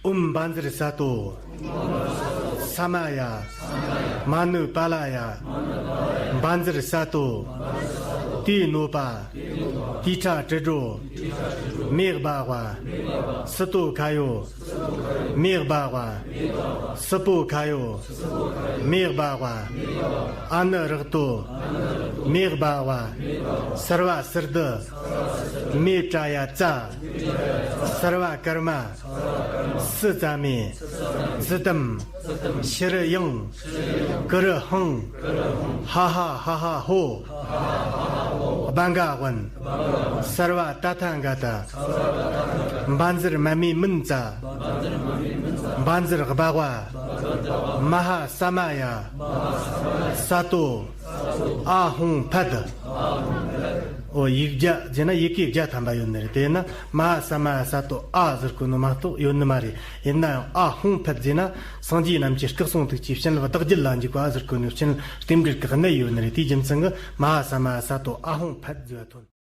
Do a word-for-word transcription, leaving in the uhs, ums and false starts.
ཨོཾ་བཛྲ་ས་ཏྭ། ས་མ་ཡ། མ་ཎི་པཱ་ལ་ཡ། བཛྲ་ས་ཏྭ། དེའི་གནོད་པ། དེའི་ཁྲ་དྲིལ་སྒྲོ། མེ་སྦ་བ། སི་ཏོ་ཁ་ཡོ། མེ་སྦ་བ། སི་པོ་ཁ་ཡོ། མེ་སྦ་བ། ཨ་ནི་རཀྟོ། མེ་སྦ་བ། སརྦ་སིདྡྷི། མེ་ཏྲ་ཡ་ཙ། སརྦ་ཀརྨ། སི་ཙ་མེ། ཙི་ཏམ། ཤྲི་ཡང་། ཀྲི་ཧང་། ཧ་ཧ་ཧ་ཧ་ཧོ། སྦ་ག་ཝན། སརྦ་ཏ་ཐཱ་ག་ཏ། བཛྲ་མ་མེ་མུན་ཙ། བཛྲ་སྦ་བ། མ་ཧཱ་ས་མ་ཡ། ས་ཏྭ། ཨཱཿཧཱུྃ་ཕཊ། ཨོ། ཡིག་བརྒྱ་བྱས་ན་ཡི་གེ་བརྒྱ་ཐམ་པ་ཡོད་ནི་རེད། དེས་ན་མ་ཧཱ་ས་མ་ཡ་ས་ཏྭ་ཨཱཿཟེར་དགོས་ནི་མ་གཏོགས་ཡོད་ནི་མ་རེད། ཡིན་ན་ཡང་ཨཱཿཧཱུྃ་ཕཊ་བྱས་ན་སངས་རྒྱས་རྣམས་ཀྱི་སྐུ་གསུང་ཐུགས་ཀྱི་བྱིན་རླབས་བདག་རྒྱུད་ལ་འཇུག་པ་ཟེར་དགོས་ནི་བྱིན་རྟེན་འབྲེལ་གྱི་གནད་ཡོད་ནི་རེད། དེའི་རྒྱུ་མཚན་གྱིས་མ་ཧཱ་ས་མ་ཡ་ས་ཏྭ་ཨཱཿཧཱུྃ་ཕཊ་ཟེར་བ་ཐོན།